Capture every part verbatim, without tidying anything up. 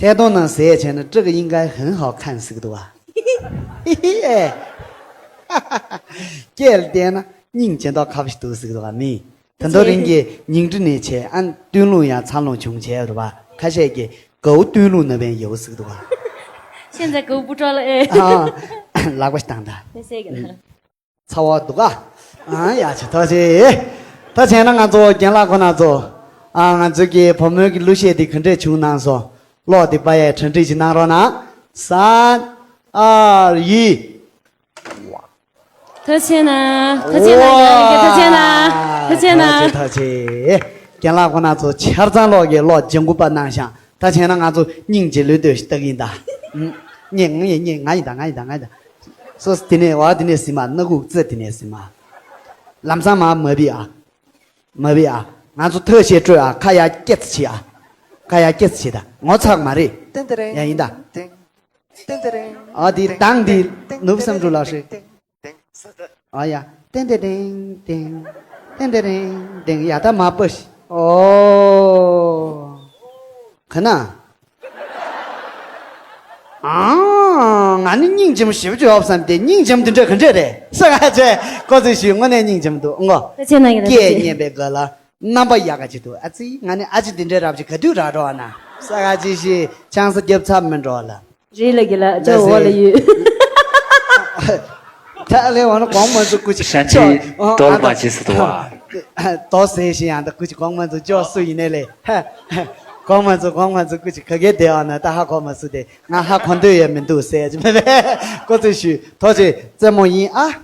ལྟས་སྟངས་ནང་ཟས་བྱས་ན་这个应该很好看ཟེར་གི་འདུག་བ། ཨེ། སྐད་ལ་བལྟས་ན་སྙིང་རྗེ་མདོག་ཁ་པོ་ཞིག་འདུག་ཟེར་གི་འདུག་བ་མི། ད་དོ་རིང་གི་ཉིང་ཁྲི་ནས་བྱས་ཨ་བསྟུན་ལུང་ཡང་འཚར་ལོངས་བྱུང་བྱས་རེད་བ། ཁ་ཤས་ཀྱིས་狗对路那边有ཟེར་གི་འདུག་བ། 现在狗不着了哎。 ཨ། ལག་པ་ཞིག་བཏང་ད། 谢谢。 ཚ་བ་འདུག་ག་ཨ་ཡ་ཆེ་ཐག་ཆེ། ད་བྱས་ན་ང་ཚོ་རྒན་ལགས་ཁོ་ན་ཚོ། ཨ། ང་ཚོ་གི་བུ་མོའི་གི་གླུ་གཞས་འདི་ག་འདྲས་བྱུང་གནང་སོང་། གློག་འདི་པ་ཡས་གྲ་སྒྲིག་ཅིག་གནང་རོགས་གནང་། 三། 二། 一། 头前呢，头前呢，杨丽给头前呢，头前呢。 ཐག་ཆེ་ཐག་ཆེ། རྒན་ལགས་ཁོ་ན་ཚོ་ཆ་ཚང་གློག་གི་གློག་ལྗང་གུ་པ་གནང་ཤག་ད་བྱས་ན་ང་ཚོ་སྙིང་རྗེ་ལོས་ལྟོས་ཤིག་ལྟ་གི་ཡིན་ད། ཨུམ། ངས་ང་ཡིན་ང་ཡིན་ད་ང་ཡིན་ད་ང་ཡིན་ད། སོ་སོ་དེ་ནས་འོ་དེ་ནས་ཟིན་མ། སྣ་ཁུག་རྩེ་དེ་ནས་ཟིན་མ། ལམ་སང་མ་མ་བི་ཨ། མ་བི་ཨ། ང་ཚོ་ཐོས་ཤེས་སྤྲོད་ཨ། ཁ་ཡ་སྐྱེ་ཚ་བྱེད་ཨ། ཁ་ཡ་སྐྱེ་ཚ་བྱེད་ད་ངོ་ཚ་གི་མ་རེད། ཏན་ཏན་རེད། ཡ་ཡིན་ད། ཏན་ཏན་རེད། ཨ་དེ་དང་དེ་ནུབ་བསམ་འགྲུབ་ལགས་ཧྲི། ཨ་ཡ། ཏན་ཏན་ཏན་ཏན། ཏན་ཏན་ཏན་ཏན། ཡ་ད་མ་པ་ཤི། ཨོ། ག་ན། ཨང་། ང་ནི་སྙིང་རྗེ་མོ་ཞེ་པོ་ཅིག་ཡོད་བསམ་སྟེ། སྙིང་རྗེ་མོ་འདི་འདྲ་ག་འདྲས་རེད་ས་ག་ཅེ། ཀོ་ཙི་ཞུས། དངོས་གནས་སྙིང་རྗེ་མོ་འདུག་ཨང་གོ། ད་ཆེ་ན་གི་ད་སྐད་ཆེ། སྙན་པའི་ག་ལ་རྣམ་པ་ཡག་ག་ཅིག་འདུག་ཨ་ཙི། ང་ནི་ཨ་ཅེ་འདི་འདྲའི་རབ་ཅིག་ག་དུས་རག་འགྲོ་ཨ་ན་ས་ག་ཅེ་ཞེས་ཆང་ས་རྒྱབ་ཚར་མི་འགྲོ་ལ། རེད་ལ་གི་ལ་ཅོ་འོ་ལ་ཡོད། ད་ལས་འོ་ན་གོང་མ་ཚོ་སྐུ་ཅི་ཤན་ཆི་ཅོ་ཨ་ཏོར་ཨ་མ་ཅི་སི་དུ་བ། དོ་སེ་ཤི་ཡང་ད་སྐུ་ཅི་གོང་མ་ཚོ་ཅོ་སུ་ཡིན་ནས་ལས། གོང་མ་ཚོ་གོང་མ་ཚོ་སྐུ་ཅི་ག་གེ་དེ་ཨ་ན་ད་ཧ་གོ་མ་སུ་དེ་ང་ཧ་གོ་འདོད་ཡོད་མི་འདུག་ཟེར་ཅི་མེད་པས་ཀོ་ཚོད་ཞུས་ཐོ་ཅེ་རྩེད་མོ་ཡིན་ཨ།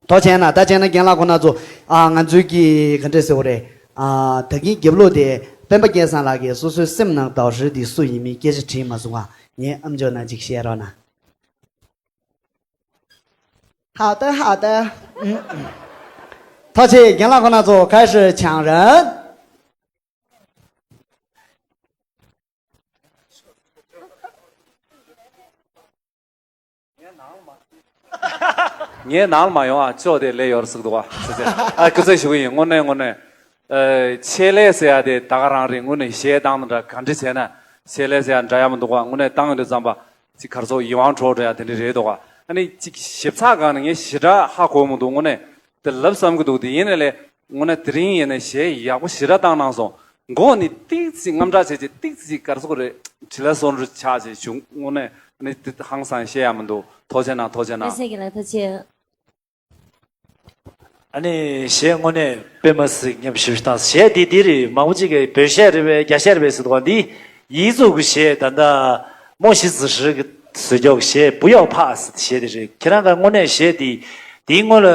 ཐོ་བྱས་ན་ད་བྱས་ན་རྒན་ལགས་ཁོ་ན་ཚོ་ཨ་ང་ཚོའི་གི་ག་འདྲས་ཟེར་བ་རེད། ཨ་ད་གིན་རྒྱབ་ལོགས་དེ་སྤེན་པ་སྐལ་བཟང་ལགས་ཀྱིས་སོ་སོའི་སེམས་ནང་དོགས་གཞི་དེ་སུ་ཡིན་མིན་སྐད་ཆ་དྲིས་མ་སོང་ང་། ངས་ཨམ་ཅོག་ནང་ཅིག་བཤད་རོགས་གནང་། 好的，好的。 ཐོ་ཆེ་རྒན་ལགས་ཁོ་ན་ཚོ་开始抢人། ངའི་ནང་ལ་མ་ཡོང་ཨ། ཅོག་དེ་ལས་ཡོར་ཟིག་འདུག་ཨ། ཟེར་ཟེར་ཨ། སྐུ་ཚེ་ཞུ་གི་ཡིན། དངོས་གནས་དངོས་གནས། ཨ། ཆེད་ལས་ཟེར་ཡ་དེ་ད་ག་རང་རེད། དངོས་གནས་གཞས་བཏང་ན་འདྲ་ག་འདྲ་བྱས་ན་ཆེད་ལས་ཟེར་ཡ་འདྲ་ཡ་མི་འདུག་ཨ། དངོས་གནས་བཏང་ཡོང་དུས་ཙམ་པ་ཅིག་གར་སོགས་ཡིད་དབང་འཕྲོག་འགྲོ་ཡ་དེ་འདྲ་རེད་འདུག་ཨ། ཨ་ནི་ཅིག་ཞིབ་ཚགས་སྒང་ནས་ངས་ཞེ་དྲག་ཧ་གོ་མི་འདུག་དངོས་གནས་དེ་ལབ་བསམ་གི་འདུག་དེ་ཡིན་ནའི་ལས་དངོས་གནས་དེ་རིང་ཡིན་ནའི་གཞས་ཡག་པོ་ཞེ་དྲག་བཏང་གནང་སོང་། མགོ་ནི་ཏིག་ཙི་དངངས་སྐྲག་བྱས་རྗེས་ཏིག་ཙི་གར་སོག་རེད། བྱི་ལ་སོན་རུ་ཆགས་བྱས་བྱུང་། དངོས་གནས་ནི་དེ་ཧང་སང་བཤད་ཡ་མི་འདུག་ཐོ་ཆེ་ན་ཐོ་ཆེ་ན། ཨ་ནི་གཞས་དངོས་གནས་དཔེ་མ་སྲིད་ཉམས་ཞིབ་བཏང་། གཞས་འདི་འདི་རེད། མང་པོ་ཅིག་གིས་བོད་གཞས་རེད་པས་རྒྱ་གཞས་རེད་པས་ཟེར་འདུག་ག་འདི་ཡིག་གཟུགས་ཀྱི་གཞས་ད་ལྟ་མོ་ཞི་ཙི་ཧྲི་གི་བཟོས་ཀྱོག་གཞས་不要怕ཟེར་གཞས་དེ་རེད། ཁྱེད་རང་ག་དངོས་གནས་གཞས་འདི་འདིའི་སྔོན་ལ་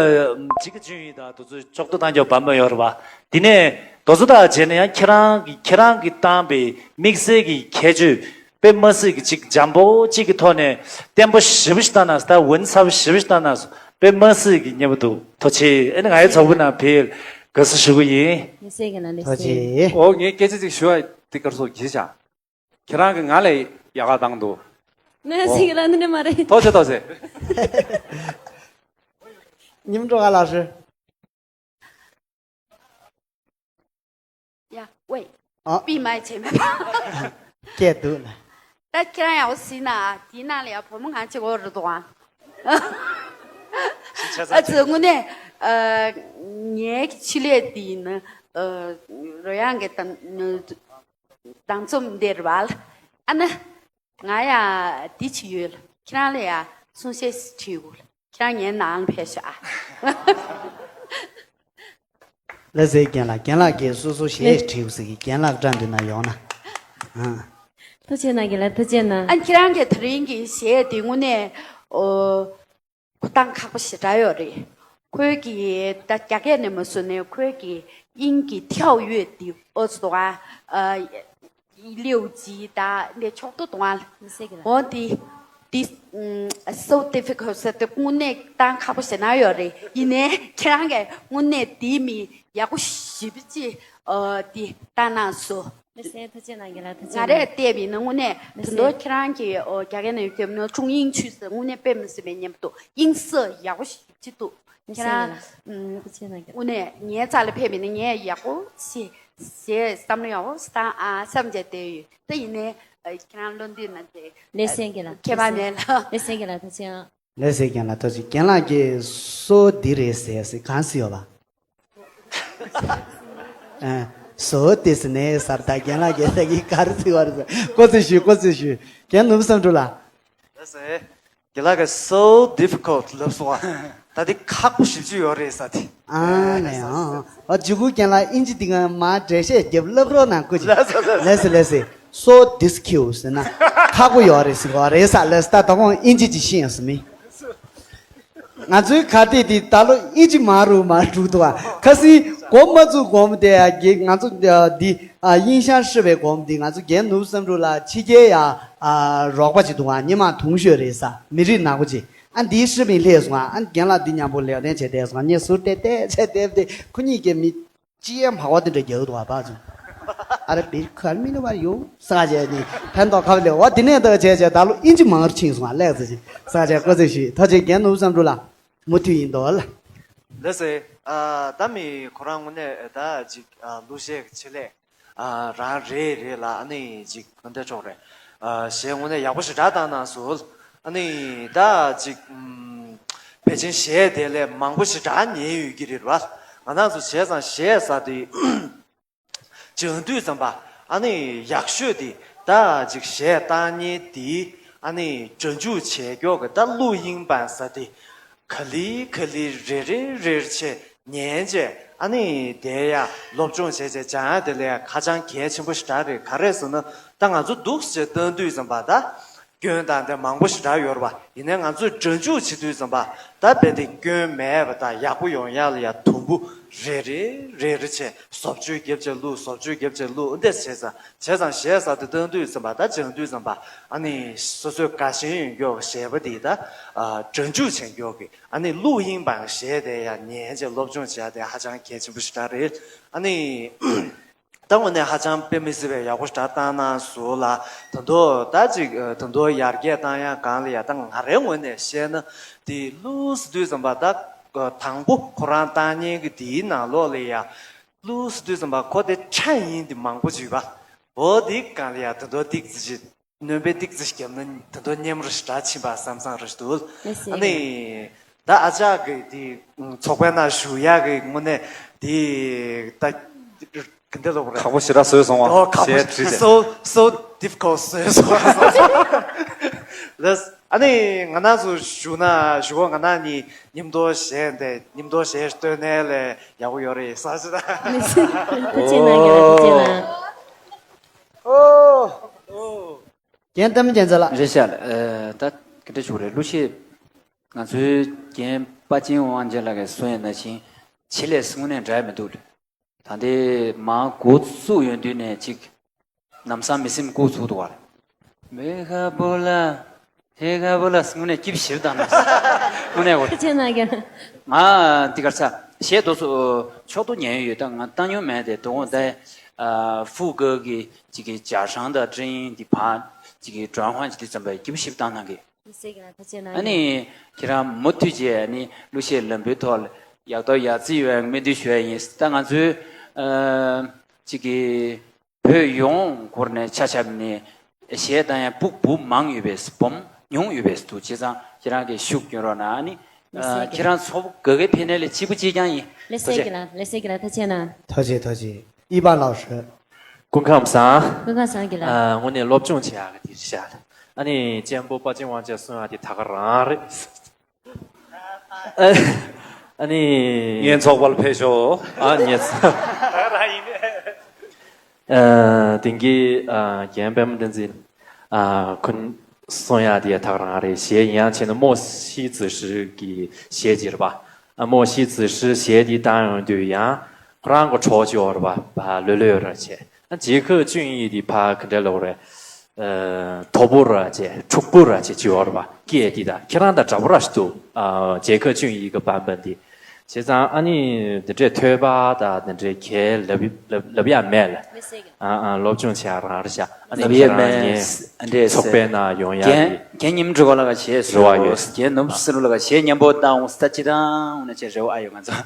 ཅི་ག་ཅུན་ཡིན་དང་དུ་ཚོད་ཅོག་ཏུ་བཏང་ཀྱོག་བམ་མ་ཡོད་རེད་པ། དེ་ནས་དོ་ཚོ་དག་བྱས་ན་ཡང་ཁྱེད་རང་གི་ཁྱེད་རང་གིས་བཏང་པའི་དམིགས་བསལ་གྱི་ཁྱད་ཆོས་དཔེ་མ་སྲིད་ཀྱི་ཅིག་འཇམ་པོ་གཅིག་གི་ཐོག་ནས་བརྟན་པོ་ཞེ་པོ་ཞིག་བཏང་ན་ད་འོན་ཚ་པོ་ཞེ་པོ་ཞིག་བཏང་ན་དཔེ་མ་སྲིད་ཀྱི་སྙན་པོ་འདུག་ཐུགས་རྗེ་ཆེ། ཨ་ནི་ང་ཡི་ཚོགས་པའི་ནང་ཕེབས་དགའ་བསུ་ཞུ་གི་ཡིན། ཐུགས་རྗེ་ཆེ། ཨོ་ངས་སྐད་ཆ་ཅིག་ཞུ་བ་དེ་གར་སོགས་གྱིས་བྱ། ཁྱེད་རང་གིས་ང་ལས་ཡག་ག་བཏང་འདུག་ནས་ཟིག་ལ་འདི་ནས་མ་རེད། ཐུགས་རྗེ་ཐུགས་རྗེ། ཉིམ་འགྲོ་ག་ལགས་སུ། ཡ་ཝེ། ཨ། པི་མ་བྱེད་མེད་པ། སྐད་འདུག་ལ། ད་ཁྱེད་རང་ཡག་པོ་གཟིགས་ན་དེའི་ནང་ལ་ཡ་བུ་མོ་ང་གཅིག་པོ་རེད་འདུག་ཨ། ཨ་ཙི་དངོས་གནས་ཨ་ངའི་ཆེད་ལས་འདི་ཡིན་ན་ཨ་རོལ་དབྱངས་ཀྱི་དང་། བདག་འཛོམས་འདིར་བལ། ཨ་ན། ང་ཡ་འདི་བྱེད་ཡོད་ལ་ཁྱེད་རང་ལ་ཡ་གསུང་བཤད་ཞིག་བྱེད་དགོས་ལ་ཁྱེད་རང་ངའི་ནང་ལ་ཕེབས་ཤག་ལ་ཟེར་རྒན་ལགས། རྒན་ལགས་ཀྱིས་སོ་སོ་གཞས་བྲིས་ཟེར་གི། རྒན་ལགས་འདྲ་འདི་ན་ཡོང་ན། ཨ། ཐུགས་རྗེ་གནང་རྒན་ལགས། ཐུགས་རྗེ་གནང་། ཨ་ཁྱེད་རང་གི་དེ་རིང་གི་གཞས་དེ་དངོས་གནས་ཨོ། གོ་སྟངས་ཁག་པོ་ཞེ་དྲག་ཡོད་རེད། ཁོའི་གི་ད་རྒྱ་སྐད་ནས་མ་བཟོས་ནས་ཁོའི་གི་དབྱིན་གྱི跳跃་དེ་ཨོ་ཙི་དོ་ཨ། ལེའུ་ཅི་ད་འདི་ཕྱོགས་ཏོ་དོ་ཨ། འོ་འདི་འདི་so difficult ཟེར་ཏེ་དངོས་གནས་གཏང་ཁག་པོ་ཞེ་དྲག་ཡོད་རེད། ཡིན་ནའི་ཁྱེད་རང་གི་དངོས་གནས་འདི་མི་ཡག་པོ་ཞེ་པོ་ཅིག་ཨ་འདི་གཏང་གནང་སོང་། ལགས་སེ། ཐུགས་རྗེ་གནང་རྒན་ལགས། ཐུགས་རྗེ་གནང་། ང་རས་བལྟས་པ་ཡིན་ན་དངོས་གནས་ལགས་སེ། དོན་དུ་ཁྱེད་རང་གིས་ཨོ་རྒྱ་སྐད་ནང་ཡོད་ཀྱི་མིན་ན་ཅུང་དབྱིངས་ཆུས་ཟེར་དངོས་གནས་དཔེ་མི་སྲིད་པའི་མཉམ་དུ་དབྱིངས་ས་ཡག་པོ་ཞིག་ཅིག་འདུག་ལགས་སེ། ཁྱེད་རང་ལགས་སེ། ཨུམ། ཐུགས་རྗེ་གནང་རྒན་ལགས། དངོས་གནས་ངའི་རྩ་ལ་ཕེབས་པ་ཡིན་ན་ངས་ཡག་པོ་ཞིག་ ཞེས་བསམ་བློ་ཡག་པོ་བཏང་ཨ་བསམ་བྱས་བསྡད་ཡོད། ད་ཡིན་ནའི་ཨ་ཁྱེད་རང་བློ་འདུས་ན་དེ་ལགས་སེ་རྒན་ལགས། ཁྱད་པར་མེད་ལ། ལགས་སེ་རྒན་ལགས། ཐུགས་རྗེ་ཆེ། ལགས་སེ་རྒན་ལགས། ཐུགས་རྗེ་ཆེ། རྒན་ལགས་ཀྱིས་སོ་འདི་རེད་ཟེར་ཟེར་གང་ཟེར་ཡོད་པ། ཨ། སོ་དེ་ཟེར་ནས་ཟེར། ད་རྒན་ལགས་ཀྱིས་ད་གིན་ག་རེ་ཟེར་བ་རེད་ཟེར། ཀོ་ཙེ་ཞུས། ཀོ་ཙེ་ཞུས། རྒན་ནོར་བུ་བསམ་གྲུབ་ལགས། ལགས་སེ། རྒན་ལགས་ཀྱིས་so difficult ལབ་སོང་བ། ད་འདི་ཁག་པོ་ཞེ་པོ་ཅིག་ཡོད་རེད་ཟེར་ཏེ། ཨ་ནས་ཨ། ཨ་ཇུ་གུ་རྒན་ལགས་ཨིན་ཇི་འདི་ག་མ་འགྲེལ་བཤད་རྒྱབ་ལབ་རོགས་གནང་། སྐུ་མཁྱེན། ལགས་སེ་ལགས་སེ། ལགས་སེ་ལགས་སེ། so difficult ཟེར་ན་ཁག་པོ་ཡོད་རེད་ཟེར་བ་རེད་ཟེར། ལགས་སེ། ད་དོ་དགོང་ཨིན་ཇི་ཅིག་ཤེས་ཡོང་ཟེར་མི། ང་ཚོའི་གར་སྟེགས་འདི་ད་ལོ་ཨིན་ཇི་མང་རུ་མང་རུ་འདུག་ཨ། ཁ་སང་སྒོ་མ་བཙུགས་གོང་དེ་ཡ་གི་ང་ཚོ་འདི་ཨ་དབྱིན་ཞང་ཧྲི་བའི་སྒོ་འདི་ང་ཚོ་རྒན་ནོར་བུ་བསམ་གྲུབ་ལགས་ཕྱི་རྒྱལ་ཡ་ཨ་རོགས་པ་ཅིག་འདུག་ཨ། མི་མང་དུང་ཤོས་རེད་ཟེར། མི་རིགས་ནག་པོ་ཅིག་ཨ་འདིའི་ཧྲི་བའི་སླེབས་སོང་ཨ། ཨ་རྒན་ལགས་འདི་མཉམ་པོ་ལེགས་གཏན་བྱས་བསྡད་སོང་། ངས་ཟུར་ཏེ་ཏེ་བྱས་བསྡད་དེ་ཁོ་གཉིས་ཀྱི་མི། ཅི་ཡང་མ་གོ་དེ་འདྲ་རྒྱག་འདུག་བ་བ་ཚོ། ཨ་ར་བིར་ཁར་མི་ནུ་བར་ཡོང་ས་བྱས་ནི་ཕན་ཐོགས་ཁ་བ་ལེ་བ་དེ་ནས་ད་བྱས་བྱས་ད་ལོ་ཨིན་ཇི་མང་རུ་ཕྱིན་སོང་ཨ། ལེགས་ཚེ་ཞིག་ས་བྱས་ཀོ་ཚེ་ཞིག་ཐོག་ཆེན་རྒན་ནོར་བུ་བསམ་གྲུབ་ལགས་མུ་མཐུད་ཡིན་དོ་ལ། ལགས་སེ། ཨ་ད་མི་ཁོ་རང་དངོས་གནས་ད་ཅིག་ཨ་གླུ་གཞས་ཀྱི་ཆེད་ལས་ཨ་རང་རེད་རེད་ལ། ཨ་ནི་ཅིག་ག་འདྲ་ཆོག་རེད། ཨ་གཞས་དངོས་གནས་ཡག་པོ་ཞེ་དྲག་བཏང་གནང་སོང་། ཨ་ནི་ད་ཅིག་ཨམ་ཕལ་ཆེར་གཞས་དེ་ལས་མང་པོ་ཞེ་དྲག་ཉན་ཡོད་ཀྱི་རེད་བ། ང་རང་ཚོ་བྱས་ཙང་གཞས་ཟེར་དེ་སྦྱང་དུས་ཙམ་པ་ཨ་ནི་ཡག་ཤོས་དེ་ད་ཅིག་གཞས་བཏང་མཁན་དེ་ཨ་ནི་སྒྲ་འཇུག་བྱས་མཁན་གྱི་ད་གླུ་དབྱིངས་བ་ཟེར་དེ། ག་ལེ་ག་ལེ་རེ་རེ་རེ་རེ་བྱས་ཉན་བྱས་ཨ་ནི་དེ་ཡ་སློབ་སྦྱོང་བྱས་བྱས་སྦྱང་ཡ་དེ་ལ་ཡ་ཧ་ཅང་གལ་ཆེན་པོ་ཞེ་དྲག་རེད། ག་རེ་ཟེར་ན་ད་ང་ཚོ་འདུག་སེ་བཏང་དུས་ཙམ་པ་ད་སྐྱོན་དང་དེ་མང་པོ་ཞེ་དྲག་ཡོད་རེད་པ། ཡིན་ནའི་ང་ཚོས་སྒྲ་འཇུག་བྱེད་དུས་ཙམ་པ་ད་རྦད་དེ་སྐྱོན་མེད་པ་དང་ཡག་པོ་ཡོང་ཡ་ལ་ཡ་དུམ་བུ་རེ་རེ་རེ་རེ་བྱས་བཟོ་བཅོས་རྒྱབ་བྱས་བླུགས། བཟོ་བཅོས་རྒྱབ་བྱས་བླུགས། འདི་བྱས་ཙང་བྱས་ཙང་གཞས་ཟེར་དེ་བཏང་དུས་ཙམ་པ་ད་སྦྱང་དུས་ཙམ་པ་ཨ་ནི་སོ་སོའི་དགའ་ཞེན་ཡོད་མཁན་གྱི་གཞས་པ་དེ་ད་ཨ་སྒྲ་འཇུག་བྱེད་མཁན་གྱི་ཨ་ནི་གླུ་དབྱིངས་བ་གཞས་དེ་ཡང་ཉན་བྱས་སློབ་སྦྱོང་བྱེད་ཡ་དེ་ཧ་ཅང་གལ་ཆེན་པོ་ཞེ་དྲག་རེད། ཨ་ནི་ད་དངོས་གནས་ཧ་ཅང་དཔེ་མི་སྲིད་པའི་ཡག་པོ་ཞེ་དྲག་བཏང་གནང་སོང་ལ། ད་དུང་ད་ཅིག་ད་དུང་ཡར་རྒྱས་བཏང་ཡ་སྒང་ལ་ཡ་ད་ང་རའི་ངོས་ནས་བཤད་ན་དེ་གླུ་ཟེར་དུས་ཙམ་པ་ད་དང་པོ་ཁོ་རང་བཏང་མཁན་གྱི་དེའི་ནང་ལོགས་ལ་ཡ་གླུ་ཟེར་དུས་ཙམ་པ་ཁོ་དེ་ཁྲ་ཡིན་དེ་མང་པོ་ཅིག་ཡོད་པ། འོ་དེའི་སྒང་ལ་ཡ་ད་དུང་ཏིག་ཙི་ཅིག་སྣོན་པའི་ཏིག་ཙི་བརྒྱབ་ན་ད་དུང་སྙན་མོ་རུ་ཞེ་དྲག་ཕྱིན་པ་བསམ་བསམ་རུ་འདུག་ཨ་ནི་ད་ཨ་ཅག་གི་དེ་ཚོགས་པའི་ནང་ཞུགས་ཡག་གི་དངོས་གནས་དེ་ད་ག་འདྲ་ལབ་དགོས་རེད། ཁག་པོ་ཞེ་དྲག་བཟོས་སོང་བ། ཨོ་ཁག་པོ་གཞས་བྲིས་ཏེ། so so difficult བཟོས་སོང་། ལགས། ཨ་ནི་ང་རང་ཚོ་ཞུགས་ན་ཞུགས་གོ་ང་རང་གཉིས་མཉམ་དུ་གཞས་འདི་མཉམ་དུ་གཞས་བཏོན་ནའི་ལས་ཡག་པོ་ཡོད་རེད་བསམ་སོང་། ཐུགས་རྗེ་གནང་རྒན་ལགས། ཐུགས་རྗེ་གནང་། ཨོ། རྒན་བསྟན་པ་རྒྱལ་མཚན་ལགས། རེད་ཤག་ཨ་ད་ག་འདྲ་ཞུ་དགོས་རེད། གླུ་གཞས་ང་ཚོའི་རྒན་པ་ཅིན་དབང་རྒྱལ་ལགས་ཀྱིས་གསུངས་ཡ་ནང་བཞིན་ཆེད་ལས་སུ་དངོས་གནས་འདྲ་མི་འདུག་ད་ལྟའི་མ་འགོ་བཙུགས་ཡོང་དུས་ནས་ཅིག་ལམ་སང་མི་སེམས་སྐུག་ཚུགས་འདུག་བ། མེ་ཁ་པོ་ལ་ཧེ་ཁ་པོ་ལ་དངོས་གནས་སྐྱིད་པོ་ཞེ་པོ་བཏང་ནས་དངོས་གནས་འོ། ཐུགས་རྗེ་གནང་རྒན། ང་འདི་གར་ཚ་གཞས་དེ་ཚོ་ཕྱོགས་བསྡུ་ཉན་ཡོད། ད་ང་བཏང་མྱོང་མེད་དེ། དོ་དགོང་དེ་ཨ་ཧྥུ་གོ་གི་ཅིག་གི་ཇ་ཧྲང་དང་ཀྲིན་དེ་ཕ་ཅིག་གི་ཀྲོན་ཧོན་ཅིག་དེ་ཙམ་པ་སྐྱིད་པོ་ཞེ་པོ་བཏང་གནང་གི། ཨ་ནི་ཁྱེད་རང་མུ་མཐུད་བྱས་ཨ་ནི་གླུ་གཞས་ལམ་བུའི་ཐོག་ལ་ཡག་ཐོག་ཡག་བརྩི་ཡོད་སྨོན་འདུན་ཞུ་ཡ་ཡིན། ད་ང་ཚོའི་ཨ་ཅིག་གི་བོད་ཡོངས་སྐོར་ནས་ཆ་བཞག་ནས་གཞས་བཏང་ཡ་སྤུ་སྦུག་མང་ཡོད་པས་སྦོམ་ཉུང་ཡོད་པས་འདུག་བྱས་ཙང་ཁྱེད་རང་གིས་ཤུགས་སྐྱོན་རོགས་གནང་། ཨ་ནི་ཁྱེད་རང་ཚོ་ག་གེ་ཕེབས་ནའི་ལས་གཅིག་པུ་གཅིག་རྐྱང་ཡིན། ལགས་སེ་རྒན་ལགས། ལགས་སེ་རྒན་ལགས། ཐུགས་རྗེ་གནང་། ཐུགས་རྗེ་ཐུགས་རྗེ། ཨི་པ་ལགས་ཧྲི། སྐུ་ཁམས་བཟང་། སྐུ་ཁམས་བཟང་རྒན་ལགས། ཨ་དངོས་གནས་སློབ་སྦྱོང་བྱེད་ཡག་གི་དེ་རེད་ཤག་ཨ་ནི་གཅེན་པོ་པ་ཅིན་དབང་རྒྱལ་གསུང་ཡག་དེ་ད་ག་རང་རེད། ཨ་ནི་ངའི་ཚོགས་པར་ཕེབས་ཤོག་ཨ་ངས་ཨ་དེང་གི་ཨ་རྒན་པད་མ་བསྟན་འཛིན་ཨ་ཁོ་གསུང་ཡག་དེ་ད་ག་རང་རེད། གཞས་ཡང་བྱས་ན་རྨོ་ཤི་ཙི་ཧྲི་གི་གཞས་ཅིག་རེད་པ། ཨ་རྨོ་ཤི་ཙི་ཧྲི་གཞས་དེ་བཏང་ཡོང་དུས་ཡང་ཁོ་རང་གི་གྲོགས་ཅིག་ཡོད་རེད་པ། ལོས་ལོས་ར་བྱས། ཨ་ཇེ་ཁབ་ཅུན་ཡི་དེ་ཕ་ག་འདྲ་ལབ་རེད། ཨ་དོ་པོ་ར་ཅེ་ཕྲུག་པོ་ར་ཅེ་ཅི་ཡོད་རེད་པ། སྐད་དེ་ད་ཁྱེད་རང་དང་འདྲ་པོ་ར་ཞིག་འདུག་ཨ་ཇེ་ཁབ་ཅུན་ཡི་གི་བམ་པ་འདི། བྱས་ཙང་ཨ་ནི་འདི་འདྲའི་ཐོས་པ་དང་འདི་འདྲའི་གལ་ལབ་ལབ་ལབ་ཡ་མེད་ལ། མི་སྲིད་གི། ཨ་ཨ་སློབ་སྦྱོང་བྱེད་ཡ་རང་རེད་ཤག་ཨ་ནི་ལབ་ཡ་ཁྱེད་རང་མེད། ངའི་འདྲས་ཚོགས་པའི་ནང་ཡོང་ཡ་རྒན་གི་རྒན་ཉིམ་འགྲོ་ག་ལ་ག་བྱས་རེ་བ་ཡོད། རྒན་ནུབ་སི་རུ་ལ་ག་བྱས་མཉམ་པོ་བཏང་འོང་ས་ཅི་དང་འོང་ན་བྱས་རེ་བ་ཨ་ཡོད་ང་ཚོ།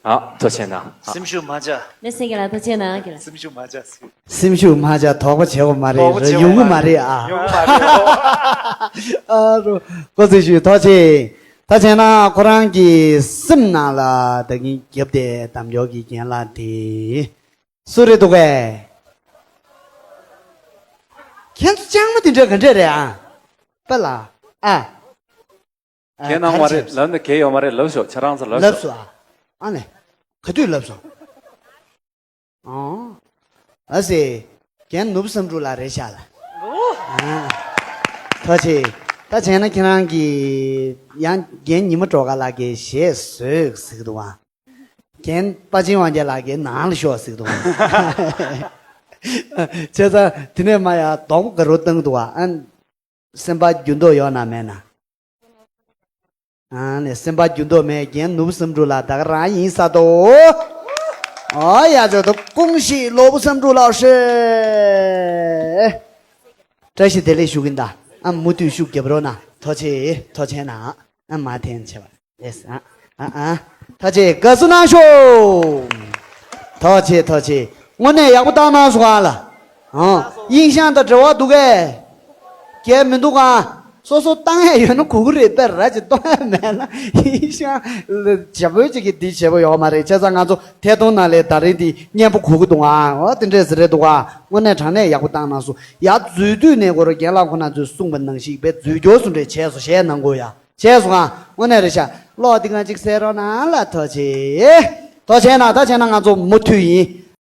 ཨ། ཐུགས་རྗེ་གནང་། ཨ། སེམས་ཤུགས་མ་ཆག་ལེ་སེ་གི་ལ་ཐུགས་རྗེ་གནང་གི་ལ། སེམས་ཤུགས་མ་ཆག་སེམས་ཤུགས་མ་ཆག་དོགས་པ་བྱེད་དགོས་མ་རེད། དོགས་པ་བྱེད་ཡོང་གི་དགོས་མ་མ་རེད། རེད་ཨ། ཡོང་གི་མ་རེད། ཨ་རོ། ཀོ་ཚེ་ཞུ་ཐུགས་རྗེ་ཆེ། ད་བྱས་ན་ཁོ་རང་གི་སེམས་ནང་ལ་ད་གིན་རྒྱབ་དེ་དམ་ཇོ་གི་རྒན་ལགས་དེ་སུ་རེད་འདུག་གས། ཁྱེད་ཚོ་ལྕང་མ་དེ་འདྲ་ག་འདྲ་རེད་ཨ། པ་ལ། ཨ། ཨ། གལ་གནང་བ་རེད་ལབ་ན་གལ་ཡོད་མ་རེད་ལབ་ཤོག་ཁྱེད་རང་ཚོ་ལབ་ལབ་ཤོག་སོང་ཨ། ཨ་ནི། ག་དུས་ལབ་སོང་། ཨོ། ཨ་སེ། རྒན་ནོར་བུ་བསམ་འགྲུབ་ལགས་རེད་ཤག་ལ། ཨ། ཐུགས་རྗེ་ཆེ། ད་བྱས་ན་ཁྱེད་རང་གིས་ཡང་རྒན་ཉི་མ་སྒྲོལ་དཀར་ལགས་ཀྱིས་ཞེས་བཟོས་ཟེར་གི་འདུག་བ། རྒན་དཔའ་ཆེན་དབང་རྒྱལ་ལགས་ཀྱིས་ནང་ལ་ཤོག་ཟེར་གི་འདུག་བ། བྱས་ཙང་དེ་ནས་མ་ཡ་རྡོག་པོ་དགའ་རོ་བཏང་འདུག་བ། ཨ། སེམས་པ་འགྱུར་ལྡོག་ཡོད་ན་མེད་ན། ཨ་ནི་སེམས་པ་འགྱུར་ལྡོག་མེད། རྒན་ནོར་བུ་བསམ་འགྲུབ་ལགས་ད་ག་རང་ཡིན་ས་དོ། ཨོ་ཡ་ཇོ་དོ་ཀུང་ཤིས་ནོར་བུ་བསམ་འགྲུབ་ལགས་ཧྲེ། བཀྲ་ཤིས་བདེ་ལེགས་ཞུ་གིན་ད། ཨ་མུ་མཐུད་ཤུགས་རྒྱབ་རོགས་གནང་། ཐུགས་རྗེ་ཆེ་ཐུགས་རྗེ་ཆེ་གནང་། ཨ་མ་འཐེན་ཆེ་བ། ཡེས་ཨ། ཨ་ཨ། ཐུགས་རྗེ་ཆེ་དགའ་བསུ་གནང་ཤོག་ཐུགས་རྗེ་ཆེ་ཐུགས་རྗེ་ཆེ། དངོས་གནས་ཡག་པོ་བཏང་གནང་སོང་ཨ་ལ། ཨང་། དབྱིན་ཞང་དང་འབྲེལ་བ་འདུག་གས། གལ་མི་འདུག་ཨ། སོ་སོ་བཏང་ཡས་ཡོད་ན་གོ་གི་རེད། དཔེ་ར་ཅིག་གཏོང་ཡས་མེད་ན་དབྱིན་ཞང་ལ་བྱ་བོད་ཅིག་གིས་འདི་བྱེད་པ་ཡོད་མ་རེད། བྱས་ཙང་ང་ཚོ་ཐད་གཏོང་ནང་ལས་ད་རིང་འདི་སྙན་པོ་གོ་གི་འདུག་ཨ། འོ་དེ་འདྲས་ཟེར་རེད་འདུག་ཨ། དངོས་གནས་དྲང་གནས་ཡག་པོ་བཏང་གནང་སོང་ཡ། འཛུལ་དུས་ནས་གོ་ར་རྒན་ལགས་ཁོ་ན་ཚོས་གསུངས་པ་ནང་བཞིན་དཔེ་འཛུལ་སྐྱོར་སུ་འདྲས་བྱས་སོ་བྱས་གནང་དགོས་ཡ། བྱས་སོང་ཨ། དངོས་གནས་རེད་ཤག་གློག་འདི་གང་ཅིག་གསལ་རོགས་གནང་ལ། ཐུགས་རྗེ་ཆེ། ཐུགས་རྗེ་ཆེ་གནང་། ད་བྱས་ན་ང་ཚོ་མུ་མཐུད་ཡིན།